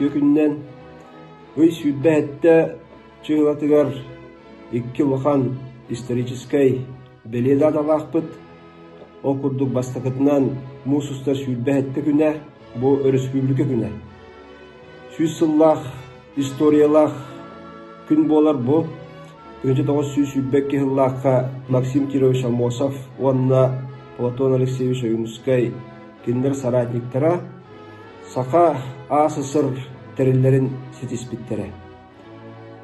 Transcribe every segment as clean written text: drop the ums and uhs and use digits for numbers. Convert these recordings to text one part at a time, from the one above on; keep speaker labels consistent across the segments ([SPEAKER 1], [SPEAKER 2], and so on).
[SPEAKER 1] үтүө күнүнэн! Ый 27 чыһылатыгар икки улахан историческай бэлиэ дааталаахпыт. Ол курдук бастакытынан муус устар 27 күнэ, бу өрөспүүбүлүкэ күнэ. 100 сыллаах историялаах күн буолар бу. 1922 сыллаахха Максим Кирович Аммосов уонна Платон Алексеевич Ойуунускай кинилэр соратниктара Саха АССР тэриллэрин ситиспиттэрэ.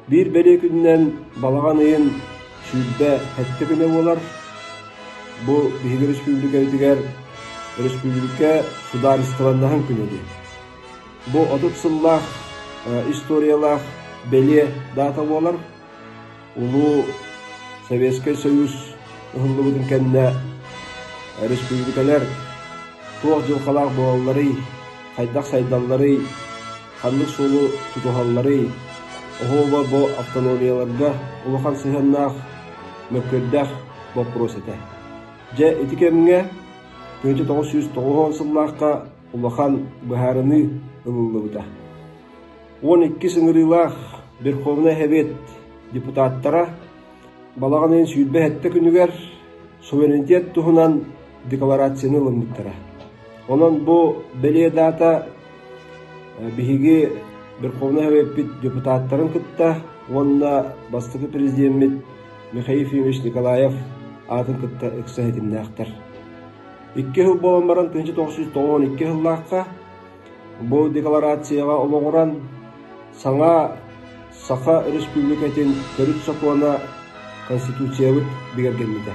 [SPEAKER 1] Биир бэлиэ күнүнэн балаҕан ыйын 27 күнэ буолар. Бу биһиги өрөспүүбүлүкэбитигэр өрөспүүбүлүкэ судаарыстыбаннаһын күнэ диэн. Бу 30 сыллаах историялаах бэлиэ даата буолар. Улуу Советскай Союз ыһыллыбытын кэннэ республикалар туох дьылҕалаах буолалларый, хайдах сайдалларый, ханнык суолу тутуһалларый, оһуоба бу автономияларга улахан сыһыаннаах, мөккүөрдээх боппуруос этэ. Дьэ, ити кэмҥэ 1990 сыллаахха улахан быһаарыныы ылыллыбыта. 12 ыҥырыылаах Верховнай Сэбиэт депутаттара балаҕан ыйын 27 күнүгэр суверенитет туһунан декларацияны ылыммыттара. Онон бу бэлиэ даата биһиги Верховнай Сэбиэппит депутаттарын кытта уонна бастакы президеммит Михаил Ефимович Николаев аатын кытта ыкса ситимнээхтэр. Икки сыл буолан баран 1992 сыллаахха Бу декларацияҕа олоҕуран, саҥа Саха Өрөспүүбүлүкэтин Төрүт Сокуона Конституциябыт бигэргэммитэ.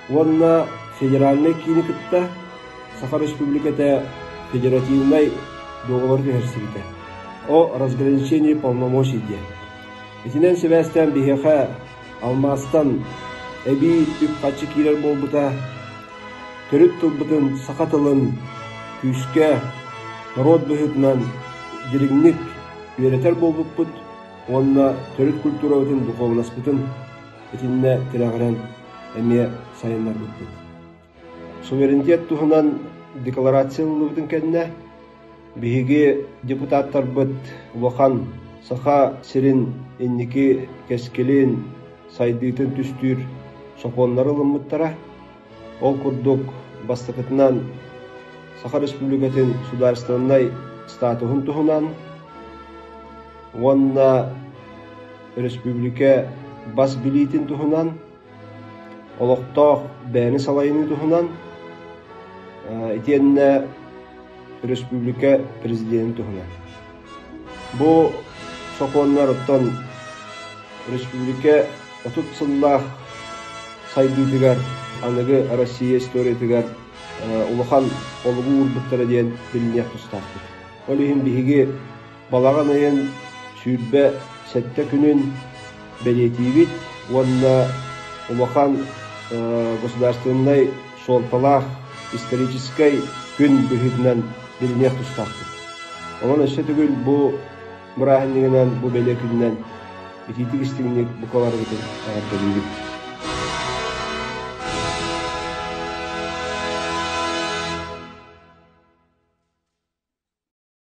[SPEAKER 1] Уонна федеральнай киини кытта Саха Өрөспүүбүлүкэтэ федеративнай дуогабар түһэрсибитэ. О разграничении полномочий диэн. Итинэн сибээстээн биһиэхэ алмаастан эбии үп-харчы киирэр буолбута, Төрүт тылбытын, саха тылын күүскэ, норуот быһыытынан дириҥник үөрэтэр буолбуппут уонна төрүт культурабытын, духуобунаспытын итиннэ тирэҕирэн эмиэ сайыннарбыппыт. Суверенитет туһунан декларация ылыллыбытын кэннэ биһиги депутаттарбыт улахан Саха сирин инники кэскилин, сайдыытын түстүүр сокуоннары ылыммыттара. Ол курдук, бастакытынан, Саха Республикатын судаарыстыбаннай статуһун туһунан уонна өрөспүүбүлүкэ бас билиитин туһунан, олохтоох бэйэни салайыныы туһунан, итиэннэ өрөспүүбүлүкэ президенин туһунан. Бу сокуоннар оттон республика 30 сыллаах сайдыытыгар, аныгы Россия историятыгар улахан олугу уурбуттара диэн билиниэх тустаахпыт. Ол иһин биһиги балаҕан ыйын 27 күнүн бэлиэтиибит уонна улахан государственнай суолталаах историческай күн быһыытынан билиниэх тустаахпыт. Онон өссө төгүл бу бырааһынньыгынан, бу бэлиэ күнүнэн итиитик истиҥник бука барыгытын эҕэрдэлиибит.